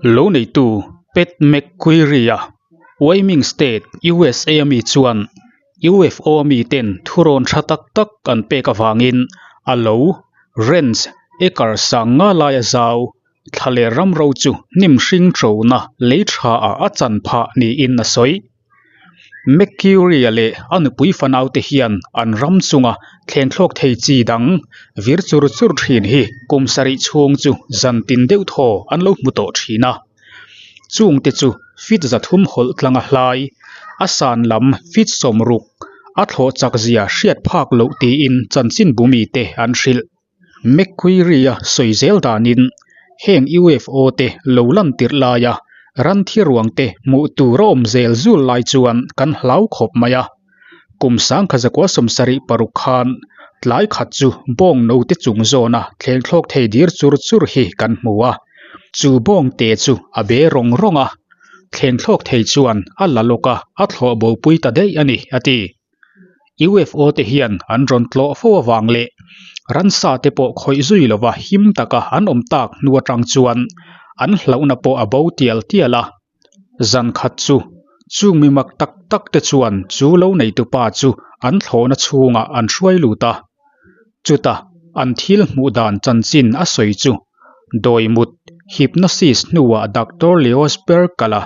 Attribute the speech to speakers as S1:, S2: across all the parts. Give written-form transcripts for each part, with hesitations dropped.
S1: Lo neitu Pat McQuarrie-a, Wyoming State, USA a mi chuan UFO a miten thurawn tha tak tak an pek avangin a lo, ranch, acre sang nga laia zau, thla leh ramro chu hnim hring ṭona lei tha ah a chan phah niin a sawi. McCurry-a leh a nupui fanaute hian an ram chunga thlengthlawk thei chi dang vir chur chur thin hi kum sarih chhung chu zan tin deuh thaw an lo hmu tawh thin a. Chungte chu feet 300 hawlh tlanga hlai, a san lam feet 60 a thlawh chak zia hriat phak loh tiin chanchinbu mite an hrilh. McQuarrie-a sawi zel danin heng UFO te lo lan tirh laia ran thi ruang te hmuh tur a awm zel zul lai chuan kan hlau khawp mai a. Kum 1976 khan tlai khat chu bawng note chung zawna thleng thlawk thei dir chur chur hi kan hmu a. Chu bawng te chu a be rawng rawng a, thleng thlawk thei chuan a la lawk a, a thlawh bopui ta daih a ni, a ti. UFO te hian an rawn tlawh fo avang leh ransa te pawh khawih zui lova him taka an awm tak hnu atang chuan an hlauhna pawh a bo tial tial a. Zan khat chu chung mi mak tak tak te chuan chu lo neitupa chu an thlawhna chhungah an hruai lut a. Chutah an thil hmuh dan chanchin a sawi chu dawimut hypnosis hnuah Doctor Leos Perkal-a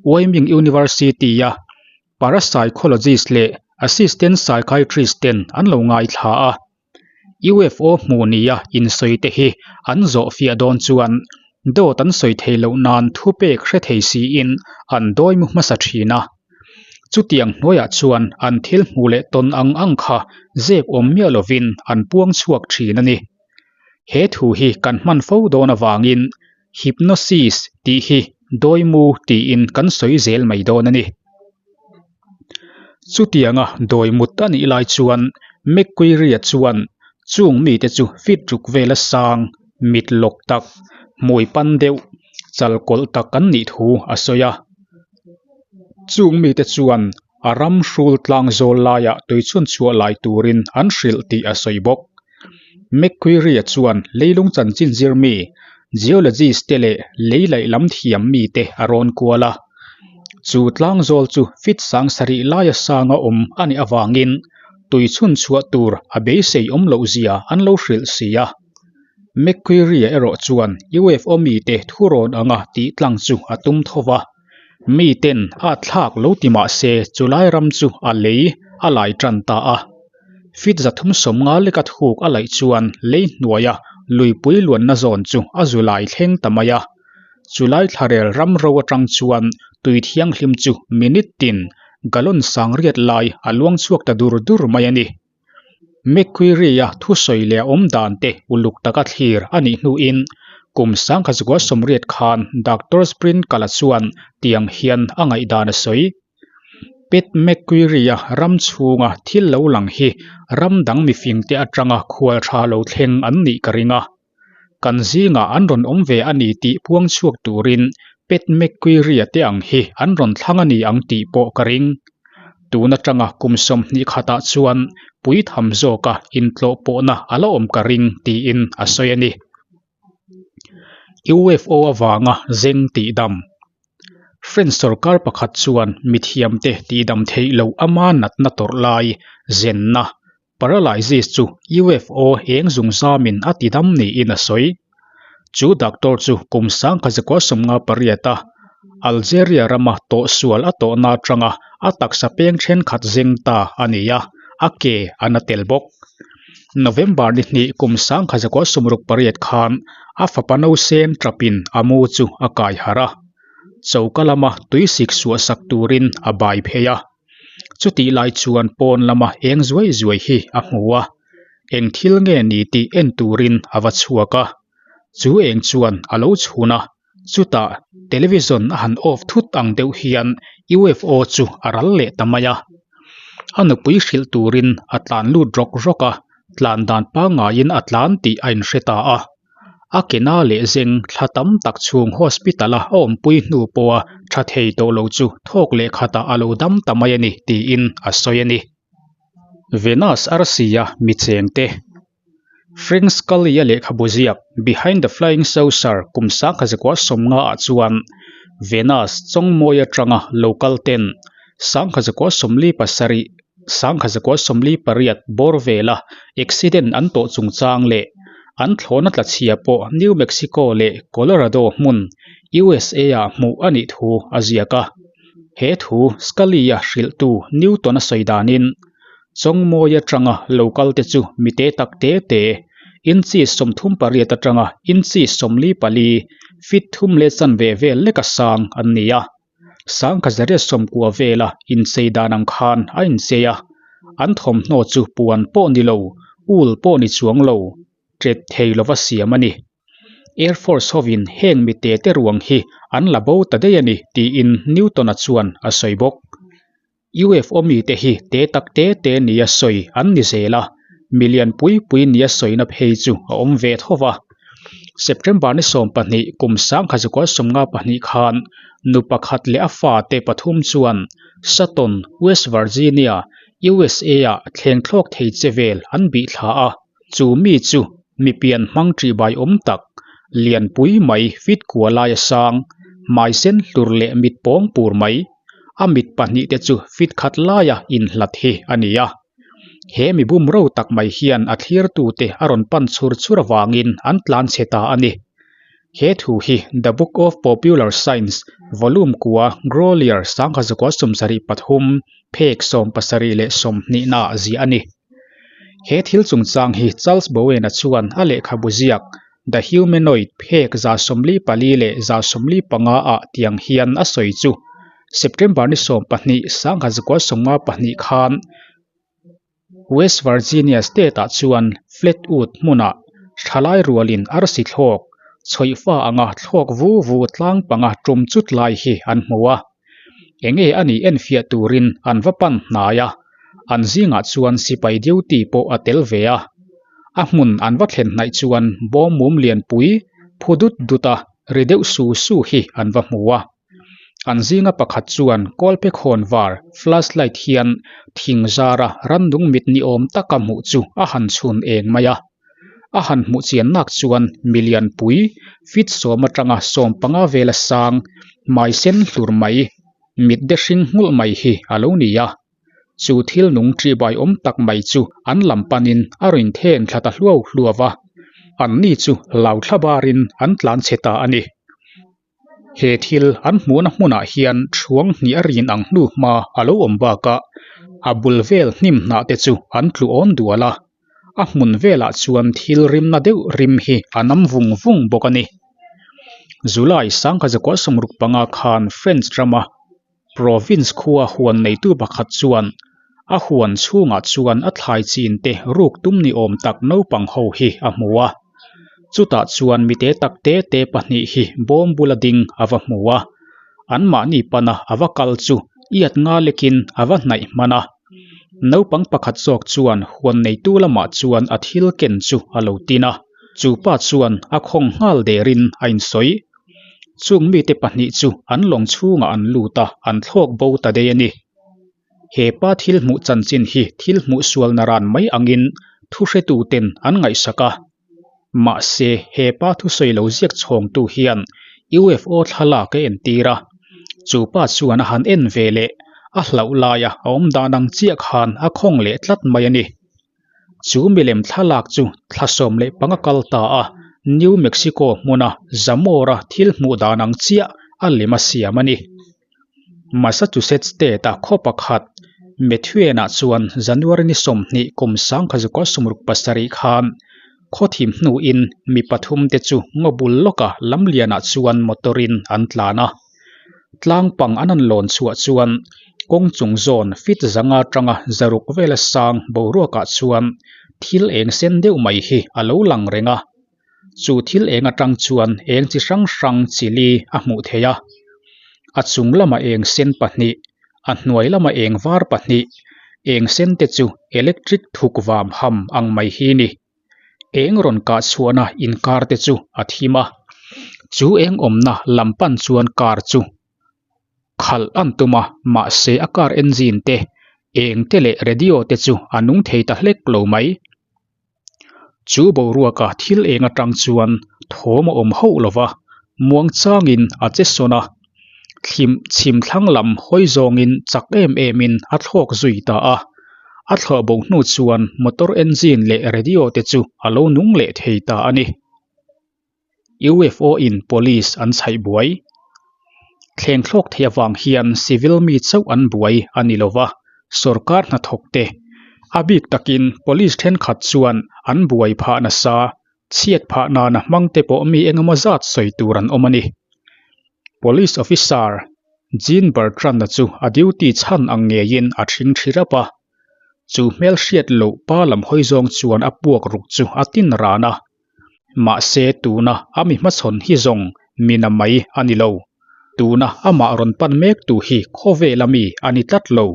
S1: Wyoming University-a Parapsychologist leh Assistant Psychiatrist ten an lo ngaithla a, UFO hmuh nia insawi te hi an zawh fiah dawn chuan dawt an sawi thei loh nan thupek hre thei siin an dawi mu hmasa thin a. Chutiang hnuaiah chuan an thil hmuh leh tawn ang ang kha zep awm miah lovin an puang chhuak thin a ni. He thu hi kan hman fo dawn avangin Hypnosis tih hi dawimu tiin kan sawi zel mai dawn a ni. Chutianga dawimut a nih lai chuan McQuarrie-a chuan chung mite chu fit ruk vela sang, mit lawk tak, hmui pan deuh, chal kawlh tak an nih thu a sawi a. Chung mite chuan a ram hrul tlang zawl laiah tui chhun chhuah lai turin an hrilh tih a sawi bawk. McQuarrie chuan leilung chanchin zir mi, geologist te leh lei laih lam thiam mi te a rawn kual a. Chu tlang zawl chu feet 7000 laia sanga awm a nih avangin tui chhun chhuah tur a beisei awm loh zia an lo hrilh si a. McQuarrie erawh chuan UFO mite thurawn anga tih tlang chu a tum tho va. Miten a thlak lo ti mah se chulai ram chu a lei a lai tan ta a. Feet 350 leka thuk a laih chuan lei hnuaia luipui luanna zawn chu a zu lai thleng ta mai a. Chulai thlarel ram ro atang chuan tui thianghlim chu minute tin gallon 8000 lai a luang chhuak ta dur dur mai a ni. McQuarrie-a thusawi leh a awm dan te uluk taka thlir a nih hnuin kum 1980 khan Doctor Sprinkle-a chuan tiang hian a ngaihdan a sawi. Pat McQuarrie-a ram chhunga thil lo lang hi ram dang mifingte atanga khual tha lo thleng an nih ka ring a. Kan zingah an rawn awm ve a ni tih puang chhuak turin Pat McQuarrie-a te ang hi an rawn thlang a ni ang tih pawh ka ring. Tun atanga kum 20 khatah chuan puitham zawka intlawh pawhna a la awm ka ring tiin a sawi a ni. UFO avanga zeng tihdam French sorkar pakhat chuan mithiamte tihdam theih loh ama natna tawrh lai zenna Paralysis chu UFO eng zungzamin a tidam niin a sawi. Chu doctor chu kum 1958 a Algeria rama tawhsual a tawhna atanga a taksa peng thenkhat zeng ta a ni a, a ke a na tel bawk. November ni hnih kum 1968 khan a fapa nausen tapin a mu chu a kai harh a, choka lama tuisik suahsak turin a bai phei a. Chutih lai chuan pawn lama eng zuai zuai hi a hmu a, eng thil nge ni tih en turin a va chhuak a. Chu eng chuan a lo chhun a, chutah television a han off thut ang deuh hian UFO chu a ral leh ta mai a. A nupui hrilh turin a tlan lut rawk rawk a, tlan dan pangaiin a tlan tih a inhre ta a. A ke na leh zeng thla tam tak chhung hospital a awmpui hnu pawha tha thei tawh lo chu thawk leh khatah a lo dam ta mai a ni tiin a sawi a ni. Venus arsia mi chengte. Frank Scully-a lehkhabu ziak Behind the Flying Saucer kum sangkha zakua sawmnga ah chuan Venus chawngmawi atanga lo kal ten 1947, 1948 bawr vela accident an tawh chungchang leh an thlawhna tlachhia pawh New Mexico leh Colorado hmun USA ah hmuh a nih thu a ziak a. He thu Scully-a hrilhtu Newton-a sawi danin Chawngmawi atanga lo kal te chu mi te tak te te, inches 38 atanga inches 44, feet thum leh chanve vel leka sang an ni a. 1990 vela inchei dan ang khan a inchei a, an thawmhnaw chu puan pawh ni lo, ul pawh ni chuang lo, ṭet thei lova siam a ni. Air Force hovin heng mi te te ruang hi an la bo ta daih a ni tiin Newton-a chuan a sawi bawk. UFO mite hi te tak te te nia sawi an ni zel a, milian pui pui nia sawina phei chu a awm ve tho va. September ni 12 kum 1952 khan nu pakhat leh a fate pathum chuan Sutton, West Virginia, USA-ah thleng thlawk thei che vel an bih thla a. Chu mi chu mi pian hmang ṭihbai awm tak, lian pui mai fit kua laia sang, hmai sen hlur leh mit pawng pur mai, a mit pahnih te chu fit khat laia inhlat hi a ni a. He mi bum ro tak mai hian a thlirtute a rawn pan chhur chhur avangin an tlan chhe ta a ni. He thu hi The Book of Popular Science, Volume kua Grolier 1973, phek 70 na ah ziah a ni. He thil chungchang hi Charles Bowen-a chuan a lehkhabu ziak The Humanoid phek 144 leh 145 ah tiang hian a sawi chu September ni 12, 1952 khan West Virginia State-ah chuan Flatwood hmunah thalai rualin arsi thlawk, chhawihfa anga thlawk vu vu tlang panga tum chut lai hi an hmu a. Enge a nih enfiah turin an va pan hnai a, an zingah chuan sipai duty pawh a tel ve a. A hmun an va thlen hnaih chuan bawm mum lianpui phu dut dut a ri deuh su su hi an va hmu a. An zinga pakhat chuan kawlphe khawn var flashlight hian thing zara rannung mit ni awm taka hmuh chu a han chhun eng mai a. A han hmuh chian nak chuan milian pui feet 10 atanga 15 vela sang hmai sen hlur mai mit de hring nghulh mai hi a lo ni a. Chu thil nung ṭihbai awm tak mai chu an lam panin a rawn then thla ta hluau hluau a. Anni chu hlau thla barin an tlan chhe ta a ni. He thil an hmuhna hmunah hian thuang hnih a rin ang hnu hma a lo awm bakah a bul vel hnim hnah te chu an tlu awn dual a, a hmun velah chuan thil rimna deuh rim hi a nam vung vung bawk a ni. July 1965 khan French rama Province khua huan neitu pakhat chuan a huan chhungah chuan a thlai chin te ruk tum ni awm tak naupang ho hi a hmu a. Chutah chuan mi te tak te te pahnih hi bawm bula ding a va hmu a. Anmahni pana a va kal chu iat nga lekin a va hnaih hman a. Naupang pakhat zawk chuan huan neitu lamah chuan a thil ken chu a lo tin a. Chu pa chuan a khawng nghal derin a insawi. Chung mite pahnih chu an lawng chhungah an lut a, an thlawk bo ta daih a ni. He pa thil hmuh chanchin hi thil hmuh sual naran mai angin thuhretuten an ngaihsak a. Mahse, he pa thusawi lo ziak chhawngtu hian UFO thlalak a entir a. Chu pa chuan a han en ve leh a hlauh laia a awm dan ang chiah khan a khawng leh tlat mai a ni. Chu milem thlalak chu thla 15 kal ta a, New Mexico hmuna Zamora thil hmuh dan ang chiah a lem a siam a ni. Massachusetts State-a khaw pakhat Methuen-ah chuan January ni 20 kum 1967 khan khaw thim hnuin mi pathum te chu ngaw bul lawka lamlianah chuan motor-in an tlan a. Tlang pang an han lawn chhuah chuan kawng chung zawn fit zanga atanga zaruk vela sang boruakah chuan thil eng sen deuh mai hi a lo lang reng a. Chu thil eng atang chuan eng chi hrang hrang chili a hmuh theih a. A chung lamah eng sen pahnih, a hnuai lamah eng var pahnih, eng sen te chu electric thuk vam ham ang mai hi ni. Eng rawn kah chhuahna inkar te chu a thim a, chu eng awmna lam pan chuan car chu khalh an tum a, mahse a car engine te, eng te leh radio te chu a nung thei ta hlek lo mai. Chu boruaka thil eng atang chuan thawm a awm hauh lo va, muangchangin a che sawn a, thlim chhim thlang lam hawi zawngin chak em emin a thlawk zui ta a. A thlawh bo hnu chuan motor engine leh radio te chu a lo nung leh thei ta a ni. UFO in police an chhaih buai. Thleng thlawk theih avang hian civil mi chauh an buai a ni lova, sorkar hnathawk te, a bik takin police thenkhat chuan an buai phah nasa, chhiat phah nana hmang te pawh mi engemaw zat sawi tur an awm a ni. Police officer Jean Bertrand-a chu a duty chhan ang ngeiin a thing thi rap a, chu hmelhriat loh pa lam hawi zawng chuan a puak ruk chu a tin ran a. Mahse tuna a mi hmachhawn hi zawng mina mai a ni lo. Tuna amah rawn pan mek tu hi khawvela mi a ni tlat lo.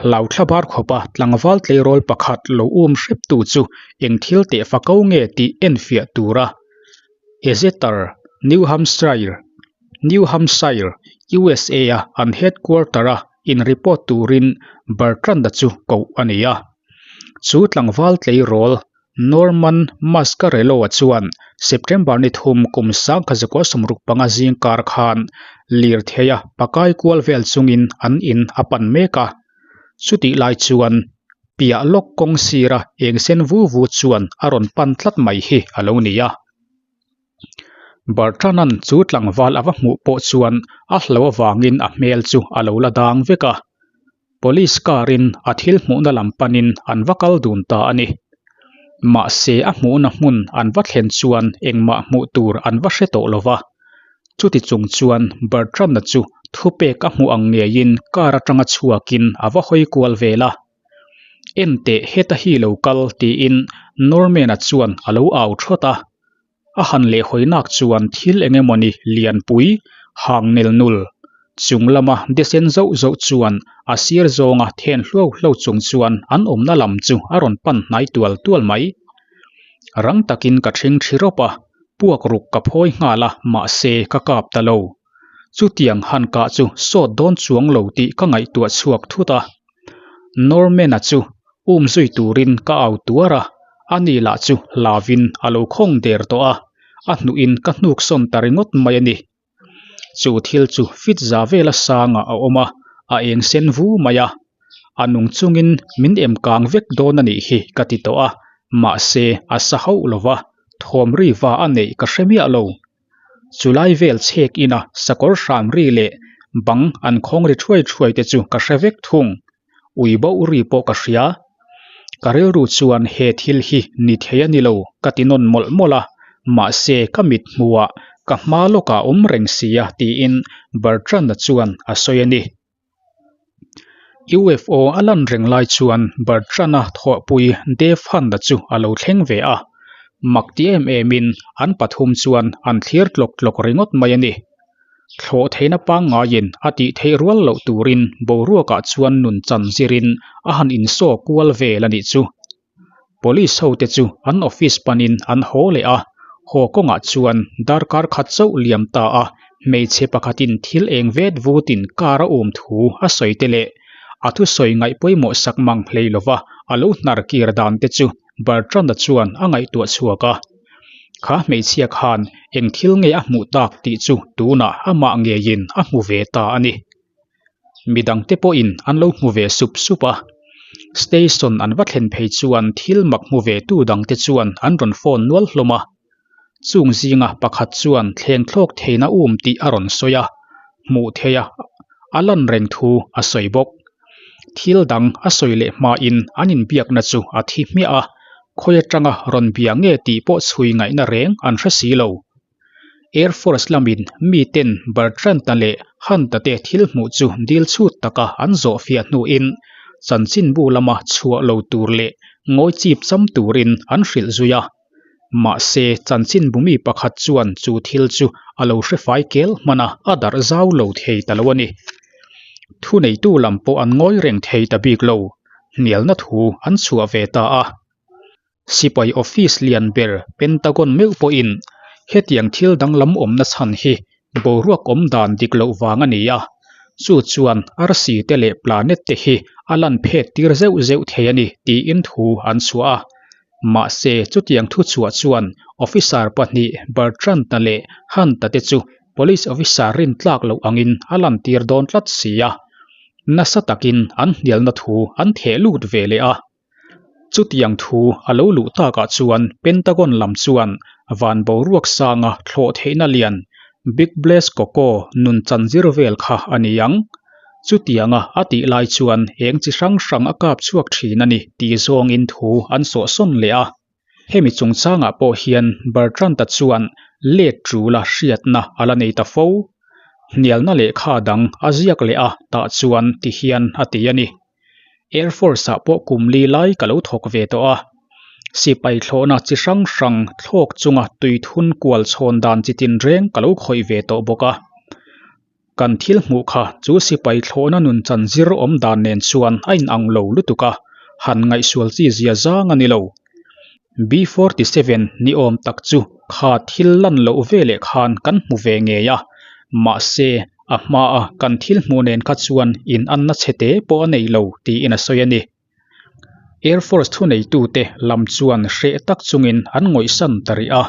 S1: Hlau thlabar khawpa tlangval tleirawl pakhat lo um hrep tu chu eng thil teh fa ko nge tih enfiah tura Exeter, New Hampshire, New Hampshire, USA a an headquarter-a in report turin Bertrand-a chu koh a ni a. Chu tlangval tleirawl Norman Mascarello-a chuan September ni thum kum sangkha 65 zingkar khan lirtheia pakai kual vel chungin an in a pan mek a. Chutih lai chuan piah lawk kawng sira eng sen vu vu chuan a rawn pan tlat mai hi a lo ni a. Bertrand-a'n chu tlangval a va hmuh pawh chuan a hlo avangin a hmel chu a lo la dang vek a. Police car in a thil hmuhna lam panin an va kal dun ta a ni. Mahse a hmuhna hmun an va thlen chuan engmah hmuh tur an va hre tawh lo va. Chuti chung chuan Bertrand-a chu thupek a hmuh ang ngeiin car atanga chhuakin a va hawi kual vel a. Enteh heta hi lo kal tiin Norman-a chuan a lo au thawt a. A han lehhawi nak chuan thil eng emawni lianpui hang nel nul chung lama desen zauh zauh chuan a sir zawnga then hluau hlo chung chuan an awmna lam chu a rawn pan hnai tual tual mai. Rang takin ka ṭhing ṭhi rawp a, puak ruk ka phawi nghal a mahse ka kap ta lo. Chutiang han kah chu sawt dawn chuang lo tih ka ngaihtuah chhuak thut a. Norman-a chu Um zui turin ka au tuar a, ani lah chu hlavin a lo khawng der tawh a, a hnuhin ka hnuk sawn ta ringawt mai a ni. Chu thil chu fit za vela sangah a awm a, a eng sen vu mai a. A nung chungin min em kang vek dawn a nih hi ka ti tawh a, mahse a sa hauh lo va, thawm ri va a neih ka hre miah lo. Chulai vel chhek ina sakawr hram ri leh bang an khawng ri thuai thuai te chu ka hre vek thung. Ui boh ri pawh ka hria. Ka rilru chuan he thil hi ni thei a ni lo ka ti nawn mawlh mawlh a, mahse ka mit hmuhah ka hma lawkah awm reng sia tiin Bertrand-a chuan a sawi a ni. UFO a lan reng lai chuan Bertrand-a thawhpui Dave Hunt-a chu a lo thleng ve a, mak ti em emin an pathum chuan an thlir tlawk tlawk ringawt mai a ni. Thlawh theihna pangngaiin a tih theih rual loh turin boruakah chuan nun chan zirin a han insaw kual vel a nih chu. Police ho te chu an office panin an haw leh a, haw kawngah chuan darkar khat chauh liam ta a, hmeichhe pakhatin thil eng vet vutin car a um thu a sawi te leh a thusawi ngaih pawimawh sak mang hlei lova a lo hnar kir dan te chu Bertrand-a chuan a ngaihtuah chhuak a. Kha hmeichhia khan eng thil nge a hmuh tak tih chu tunah amah ngeiin a hmu ve ta a ni. Midangte pawhin an lo hmu ve sup sup a. Station an va thlen phei chuan thil mak hmu ve tu dangte chuan an rawn phone nual hlawm a. Chung zinga pakhat chuan thleng thlawk theihna um tih a rawn sawi a, hmuh theih a a lan reng thu a sawi bawk. Thil dang a sawi leh hmain an inbiakna chu a thi hmiah a, khawi atanga rawn bia nge tih pawh chhui ngaihna reng an hre si lo. Air Force lamin miten Bertrand-a leh Hunt-a te thil hmuh chu dil chhut taka an zawh fiah hnuin chanchinbu lama chhuah lo tur leh ngawi chip cham turin an hrilh zui a. Mahse, chanchinbu mi pakhat chuan chu thil chu a lo hre fai kel hman a, a darh zau lo thei ta lo a ni. Thuneitu lam pawh an ngawi reng thei ta bik lo, hnialna thu an chhuah ve ta a. Sipai office lian ber Pentagon meuh pawhin hetiang thil danglam awmna chhan hi boruak awm dan dik loh vang a ni a, chu chuan arsi te leh planet te hi a lan phet tir zeuh zeuh thei a ni tiin thu an chhuah a. Mahse, chutiang thuchhuah chuan officer pahnih Bertrand-a leh Hunt-a te chu police officer rintlak loh angin a lantir dawn tlat si a. Nasa takin an hnialna thu an theh lut ve leh a. Chutiang thu a lo luh takah chuan Pentagon lam chuan van boruak sanga thlawh theihna lian Big Blaze Coco nun chanzir vel kha a ni ang. Chutianga a tih lai chuan eng chi hrang hrang a kap chhuak thin a ni tih zawngin thu an sawhsawn leh a. Hemi chungchangah pawh hian Bertrand-a chuan let ṭula hriatna a la nei ta fo. Hnialna lehkha dang a ziak leh a tah chuan ti hian a ti a ni. Air Force-ah pawh kum li lai ka lo thawk ve tawh a. Sipai thlawhna chi hrang hrang thlawk chunga tui thun kual chhawn dan chi tinreng ka lo khawih ve tawh bawk a. Kan thil hmuh kha chu sipai thlawhna nun chan zir awm dan nen chuan a inang lo lutuk a, han ngaihsual chi zia zang a ni lo. B-47 ni awm tak chu kha thil lan loh veleh khan kan hmu ve ngei a, mahse a hmaa kan thil hmuh nen kha chuan inanna chhe te pawh a nei lo tiin a sawi a ni. Air Force thuneitute lam chuan hreh tak chungin an ngawihsan ta rih a,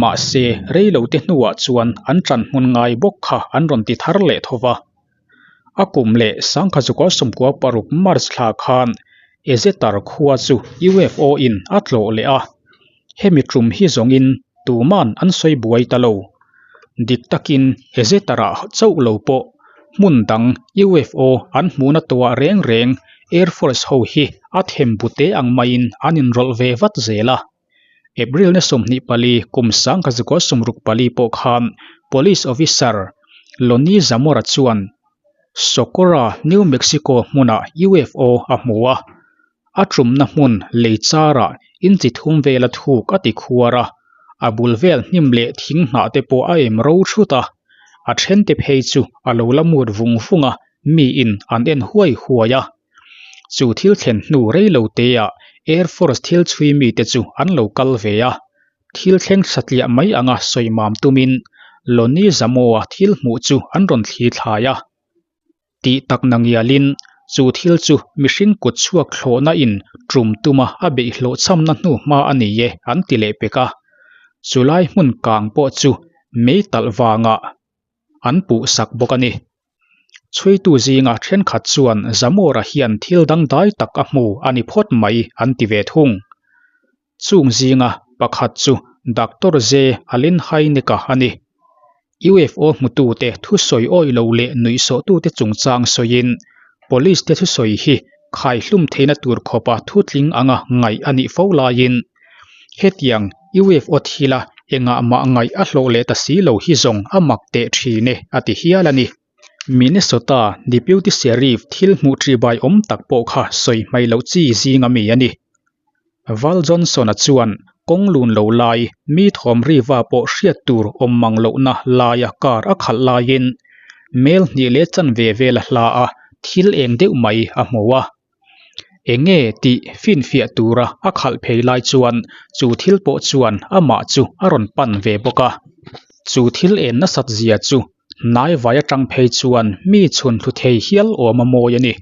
S1: mahse reilote hnuah chuan an ṭanhmun ngai bawk kha an rawn ti thar leh tho va. A kum leh sangkha zukua sawmkua paruk March thla khan Ezetar khua chu UFO in a tlawh leh a, hemi tum hi zawngin tuman an sawi buai ta lo. Dik takin Ezetarah chauh lo pawh hmun dang UFO an hmuhna tawhah reng reng Air Force ho hi a them bute ang maiin an inrawlh ve vat zel a. April ni 24 kum 1964 pawh khan Police Officer Lonnie Zamora chuan Socorro, New Mexico hmunah UFO a hmu a, a tumna hmun lei charah inchi thum vela thuk a ti khuar a, a bul vel hnim leh thing hnah te pawh a em ro thut a, a thente phei chu a lo la mut vung vung a, miin an en huai huai a. Chu thil thlen hnu rei lo teah Air Force thil chhui mite chu an lo kal ve a, thil thleng satliah mai anga sawi mam tumin Lonnie Zamoa thil hmuh chu an rawn thli thlai a. Tih tak na ngialin chu thil chu mihring kut chhuak thlawhna in tum tuma a beih hlawhchhamna hnu hma a ni e an ti leh pek a. Chulai hmun kang pawh chu mei talh vangah an puh sak bawk a ni. Chhuitu zinga thenkhat chuan Zamora hian thil dangdai tak a hmu a ni phawt mai an ti ve thung. Chung zinga pakhat chu Doctor J. Allen Hynek-a a ni. UFO hmutute thusawi awih lo leh nuihsawhtute chungchang sawiin Police te thusawi hi khaihlum theihna tur khawpa thutling anga ngaih a nih fo laiin hetiang UFO thila engah mah ngaih a hlawh leh ta si lo hi zawng a mak teh thin e a ti hial a ni. Minnesota Deputy Sheriff thil hmuh ṭihbai awm tak pawh kha sawi hmai loh chi zing ami a ni. Val Johnson-a chuan kawng lun lo lai, mi thawm riva pawh hriat tur awm mang lohna laia car a khalh laiin mel hnih leh chanve vela hla a thil eng deuh mai a hmu a. Enge tih finfiah tura a khalh phei lai chuan chu thil pawh chuan amah chu a rawn pan ve bawk a. Chu thil en nasat zia chu hnaivai atang phei chuan mi chhun thlu thei hial awm a mawi a ni.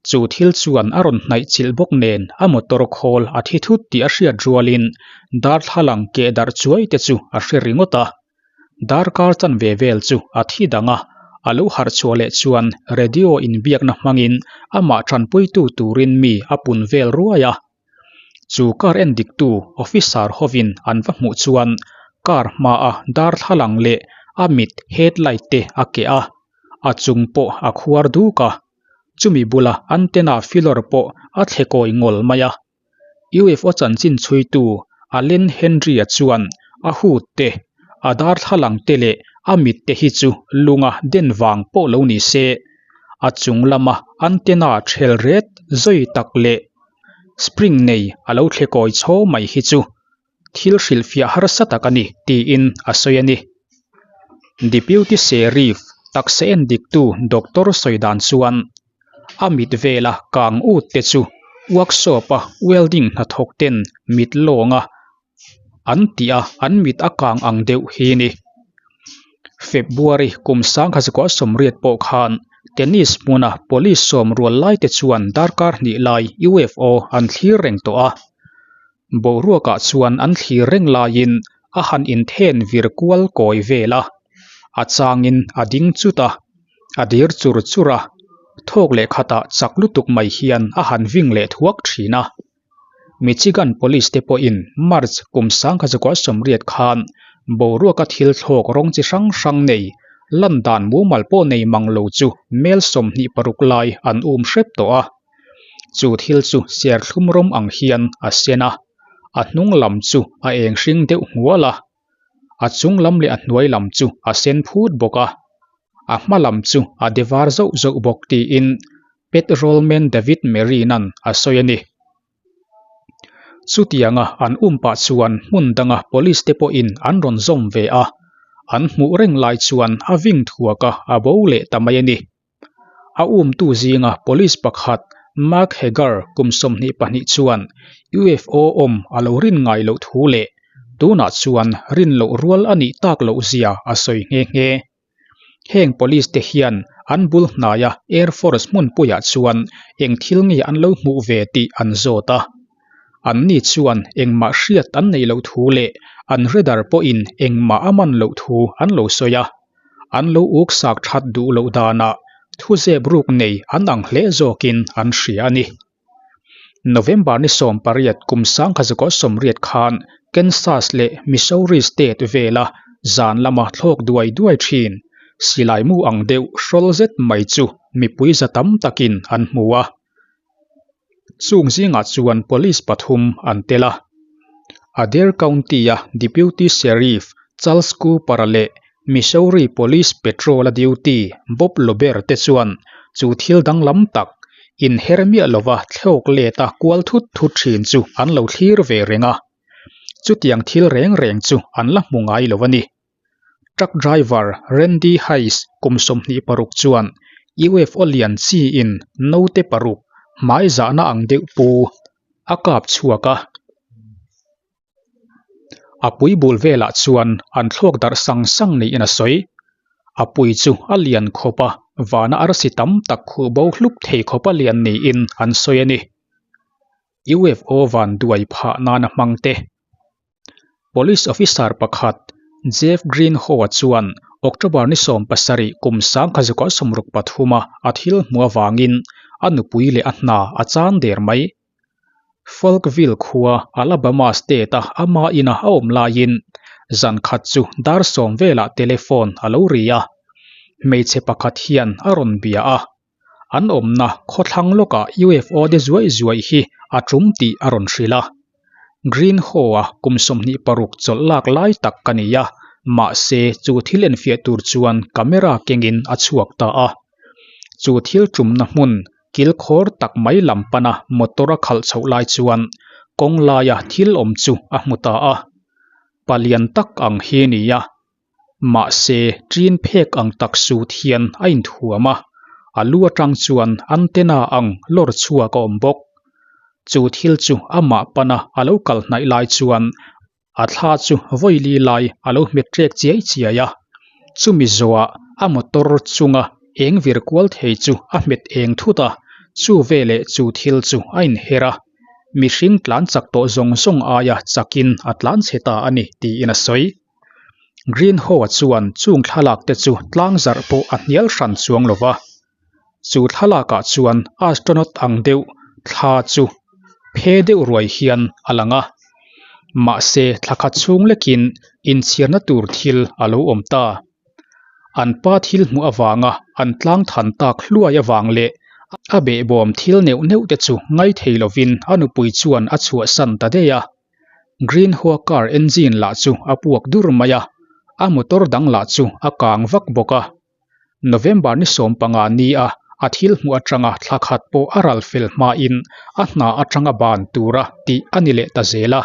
S1: Chu thil chuan a rawn hnaih chilh bawk nen a motor khawl a thi thut tih a hriat rualin darthlalang keh darh chuai te chu a hre ringawt a. Darkar chanve vel chu a thi dang a, a lo harh chhuah leh chuan radio inbiakna hmangin amah tanpuitu turin mi a pun vel ruai a. Chu car endiktu officer hovin an va hmuh chuan car hmaa darthlalang leh a mit headlight te a keh a, a chung pawh a khuar duk a. Chumi bula antenna filawr pawh a thle kawi ngawl mai a. UFO chanchin chhuitu Allen Henry-a chuan a hood te, a darthlalang te leh a mit te hi chu lunga den vang pawh lo ni se, a chung lama antenna thel ret zawi tak leh spring nei a lo thle kawi chhaw mai hi chu thil hrilhfiah harsa tak a ni tiin a sawi a ni. Deputy Sheriff taksa en diktu doctor sawi dan chuan a mit vela kang ut te chu workshop a welding hnathawk ten mit lawnga an tih a an mit a kang ang deuh hi a ni. February kum 1980 pawh khan tennis hmuna police sawm rual lai te chuan darkar hnih lai UFO an thlir reng tawh a. Boruakah chuan an thlir reng laiin a han inthen vir kual kawi vel a, a changin a ding chut a, a dir chur chur a, thawk leh khatah chak lutuk mai hian a han ving leh thuak thin a. Michigan Police te pawhin March kum 1980 khan boruaka thil thlawk rawng chi hrang hrang nei lan dan mumal pawh nei mang lo chu mel 26 lai an um hrep tawh a. Chu thil chu serthlum rawng ang hian a sen a, a hnung lam chu a eng hring deuh hmual a, a chung lam leh a hnuai lam chu a sen phut bawk a, a hma lam chu a de var zauh zauh bawk tiin Patrolman David Merrinan a sawi a ni. Chutianga an um pah chuan hmun danga police te pawhin an rawn zawm ve a, an hmuh reng lai chuan a ving thuak a, a bo leh ta mai a ni. A umtu zinga police pakhat Mark Hegar kum 22 chuan UFO awm a lo rin ngai loh thu leh tunah chuan rin loh rual a nih tak loh zia a sawi nghe nghe. Heng police te hian an bul hnaia Air Force hmunpuiah chuan eng thil nge an lo hmuh ve tih an zawt a. Anni chuan engmah hriat an neih loh thu leh an radar pawhin engmah a man loh thu an lo sawi a. An lo uk sak that duh loh danah thu zep ruk nei an ang hle zawkin an hria a ni. November ni 18 kum 1980 khan Kansas leh Missouri state vela zan lama thlawk duai duai thin silai mu ang deuh hrawl zet mai chu mipui za tam takin an hmu a. Chung zingah chuan police pathum an tel a. Adair County-a Deputy Sheriff Charles Cooper-a leh Missouri Police Patrol-a duty Bob Lober te chuan chu thil danglam tak, inher miah lova thlawk let a kual thut thut thin chu an lo thlir ve reng a. Chutiang thil reng reng chu an la hmu ngai lo a ni. Truck driver Randy Hayes kum 26 chuan UFO lian chiin naute paruk hmai zahna ang deuh pu a kap chhuak a. A pui bul velah chuan an thlawk darh sang sang niin a sawi. A pui chu a lian khawp a, vana arsi tam tak khuh bo hlup thei khawp a lian niin an sawi a ni. UFO van duai phah nana hmang te. Police officer pakhat Jeff Greenhow-a chuan October ni 17 kum 1963 a a thil hmuh avangin a nupui leh a hna a chan der mai. Falkville khua Alabama state-a ama ina a awm laiin zan khat chu dar sawm velah telephone a lo ri a, hmeichhe pakhat hian a rawn bia a. An awmna khawthlang lawkah UFO de zuaih zuaih hi a tum tih a rawn hrilh a. Greenhow-a kum 26 chawlh lak lai tak ka ni a, mahse chu thil enfiah tur chuan camera kengin a chhuak ta a. Chu thil tumna hmun kilkhawr tak mai lam pana motor a khalh chhoh lai chuan kawng laia thil awm chu a hmu ta a. Palian tak ang hi ni a, mahse ṭin phek ang tak sut hian a inthuam a, a lu atang chuan antenna ang lawr chhuak a awm bawk. Chu thil chu amah pana a lo kal hnaih lai chuan a thla chu vawili lai a lo hmet ṭek chiai chiai a, chumi zawhah a motor chunga eng vir kual thei chu a hmet eng thut a, chu veleh chu thil chu a inher a, mihring tlan chak tawh zawng zawng aia chakin a tlan chhe ta a ni tiin a sawi. Greenhow-a chuan chung thlalak te chu tlang zarh pawh a hnial hran chuang lo va, chu thlalakah chuan astronaut ang deuh thla chu phe deuh ruai hian a lang a, mahse thla khat chhung lekin inchhiarna tur thil a lo awm ta. An pa thil hmuh avanga an tlang than tak hluai avang leh a behbawm thil neuh neuh te chu ngaithei lovin a nupui chuan a chhuahsan ta daih a. Greenhow car engine lah chu a puak dur mai a, a motor dang lah chu a kang vak bawk a. November ni 15 ni a a thil hmuh atanga thla khat pawh a ral fel hmain a hna atanga ban tura tih a ni leh ta zel a.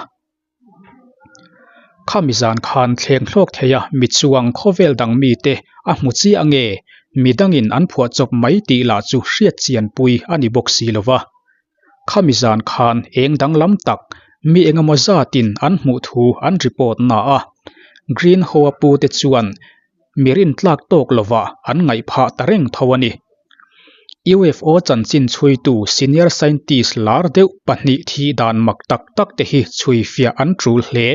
S1: Khami zan khan thleng hlawk thei a mi chuang khawvel dang mite a hmu chiah nge midangin an phuah chawp mai tih lah chu hriat chian pui a ni bawk si lova. Khami zan khan eng danglam tak mi engemaw zatin an hmuh thu an report na a, Greenhow-a pute chuan mi rintlak tawk lovah an ngaih phah ta reng tho a ni. UFO chanchin chhuitu senior scientist lar deuh pahnih thih dan mak tak tak te hi chhui fiah an tul hle.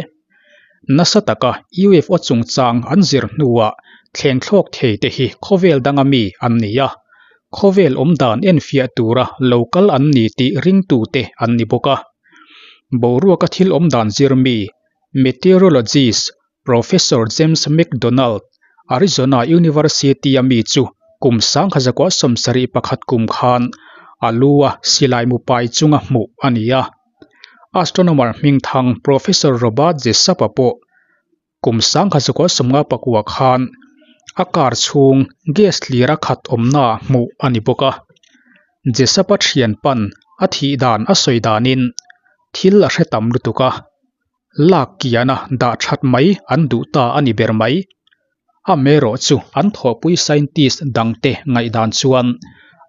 S1: Nasa taka UFO chungchang an zir hnuah thleng thlawk thei te hi khawvel danga mi an ni a, khawvel awmdan enfiah tura lo kal an ni tih ringtute an ni bawk a. Boruaka thil awmdan zir mi, meteorologist, Professor James McDonald, Arizona University-a mi chu kum 1971 kum khan a lu-a silai mu pai chunga hmuh a ni a. Astronomer hmingthang Professor Robert Jessup-a pawh kum 1959 khan a car chhung gas hlira khat awmnaah hmuh a ni bawk a. Jessup-a thianpan a thih dan a sawi danin thil a hre tam lutuk a. Lak kiana dah that mai an duh ta a ni ber mai. Amaherawh chu an thawhpui scientist dangte ngaihdan chuan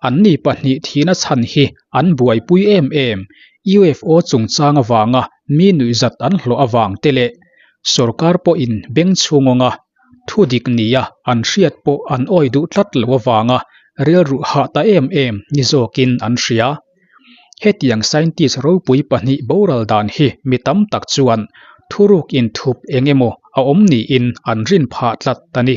S1: anni pahnih thihna chhan hi an buaipui em em, UFO chungchang avanga mi nuihzat an hlawh avang te leh sorkar pawhin beng chhungawnga thu dik nia an hriat pawh an awi duh tlat lo avanga rilru hah ta em em ni zawkin an hria. Hetiang scientist ropui pahnih boral dan hi mi tam tak chuan thuruk inthup eng emaw a awm niin an rin phah tlat a ni.